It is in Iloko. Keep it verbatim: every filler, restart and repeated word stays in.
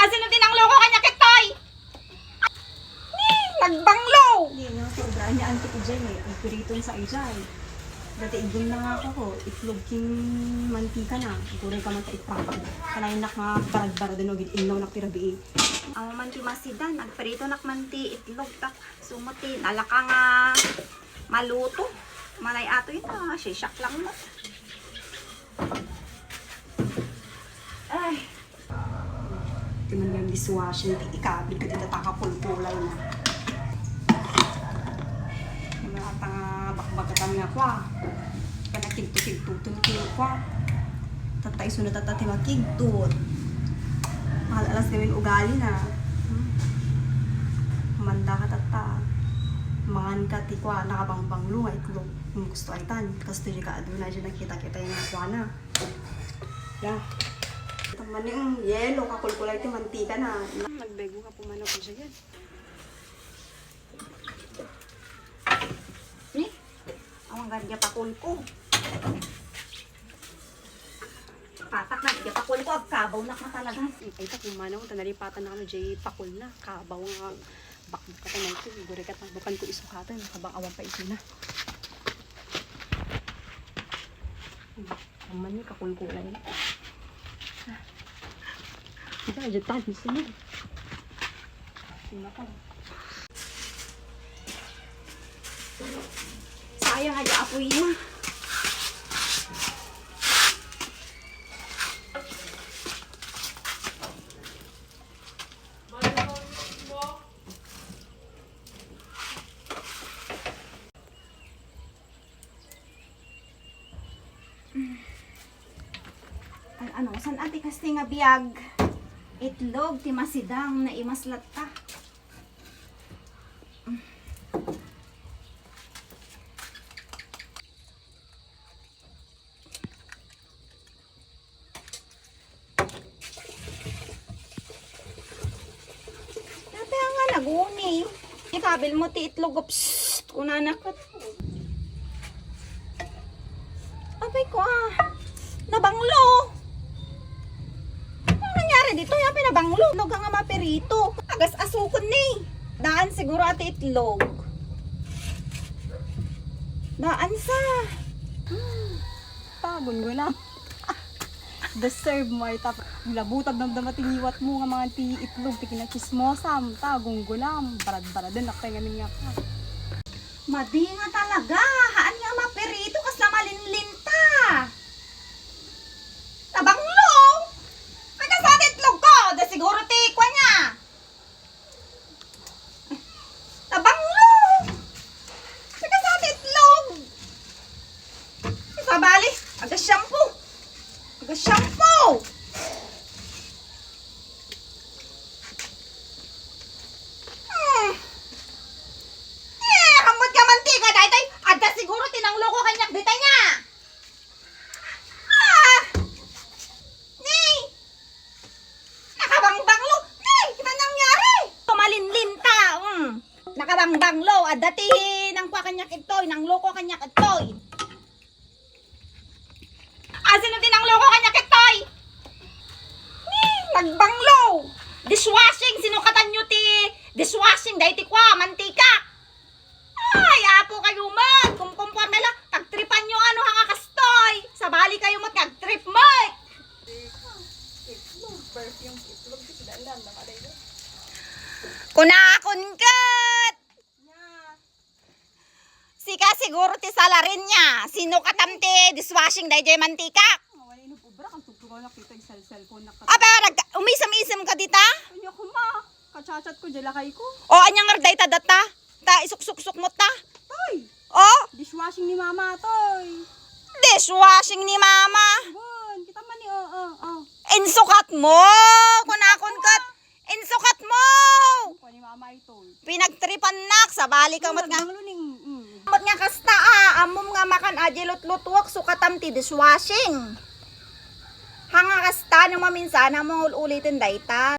Sino ti nangloko kaniak ditoy? Ni, nagbanglo! Ni, nga sobra niya antik ijay, eh. Agpiriton sa ijay. Dati igun na nga ako, itlog king mantika na. Guray ka man ta iprapag. Kanaynak nga barad-barad, ano, gid innaw na pirabii. Amo man ti masidan, agpiritonak man ti itlog, tak. Sumot ti nalaka nga maluto. Manay ato yun, ah, sisyak lang mo. Ay. Iti man nga dishwashing, ti ikabig ka dita, ta kakulkulay na. Ano ata nga bakbagatan nga kwa? Panagkigto-kigto ti kwa. Tatta isu na tatta ti makigtot. Mahal alas gamin ugali na. Hmm. Manda ka tatta. Mangan ka ti kwa, nakabangbanglo nga itlog. Hmm, gusto ay tan. Kasto di ka aduna, di nakita-kita yung kwa na. Ya. Ito man yung yelo, kakulkulay ti mantika na. Nagbego ka pumanok dyan. Ni, awan gad ya pakulko. Patak na, ya pakulko, agkabaw na ka talaga. Ay, ta, kumanaw, ta nalipatan na kami, jay pakul na. Kabaw nga, bakbak ka na ito, guri ka, tabukan ko isukatan, kabang awan pa ito na. Aman ni kakulkulan. Ida, ida, tan, sino? Sino ka? Sayang, adi apoy na. Ay, ano, san ati kasti nga biag? Itlog, ti masidang, naimas latta. Dati nga naguni. Ikabil mo ti itlog, psst, kunana ket. Apay ko, ah. Nabanglo. Ano nangyari dito? Yapay nabanglo. Itlog nga mapirito. Agas asukon ni. Daan siguro ati itlog. Daan sa. Tagon ko lang. Deserve mo ay tap-, labutag damdama ti ngiwat mo nga mangan ti itlog ti kinachismosam. Tagon ko lang. Barad-baraden, nakpay ngamin nga ka. Madi nga talaga. Haan nga mapirito, kasla malinlinta. Nabanglo. Ay, kasla ti itlog ko. Da siguro ti kwan niya. Nabanglo. Ay, kasla ti itlog. Sabali, aga shampoo. Aga shampoo. Hmm. Eh, hambot ka mantika, daytoy. Adda siguro ti nangloko kaniak dita niya. Ah! Ni! Nakabangbanglo! Ni! Kita nangyari! Tumalinlinta! Mm. Nakabangbanglo! Adda ti nangkua kaniak itoy, nangloko kaniak itoy. Ah, sino ti nangloko kaniak itoy? Ni! Nagbanglo! Dishwashing! Sinukatanyo ti dishwashing? Daytoy kua, mantika! Ay, apo kayo met! Kumkumpuarna la, tagtripan yo ano nga kastoy! Sabali kayo met nga agtrip met! Kunakon ket! Sika siguro ti salarin niya. Sinukatam ti dishwashing dayjay mantika? Wala inubra, kan tugtugaw na kita yung cell-, cellphone na. Apa, nag-, umisem-isem ka dita? Kanya ko, ma. Kachat-chat ko, di lakay ko. O, anya nga dayta data? Ta, isuksuksuk mo ta. Toy! O? Dishwashing ni mama, toy. Dishwashing ni mama. Bon, kita man ni, o, o, o. Insukat mo. Kunakon ket. Insukat mo. Kuan ni mama, toy. Pinagtripan nak, sabali ka met nga. Nagmanglo ni, mm, mm. Met nga kasta, ah, ammom nga makan adi lutlutuak, sukatam ti dishwashing. Hanga kasta, no maminsan, mo ul-uliten dayta.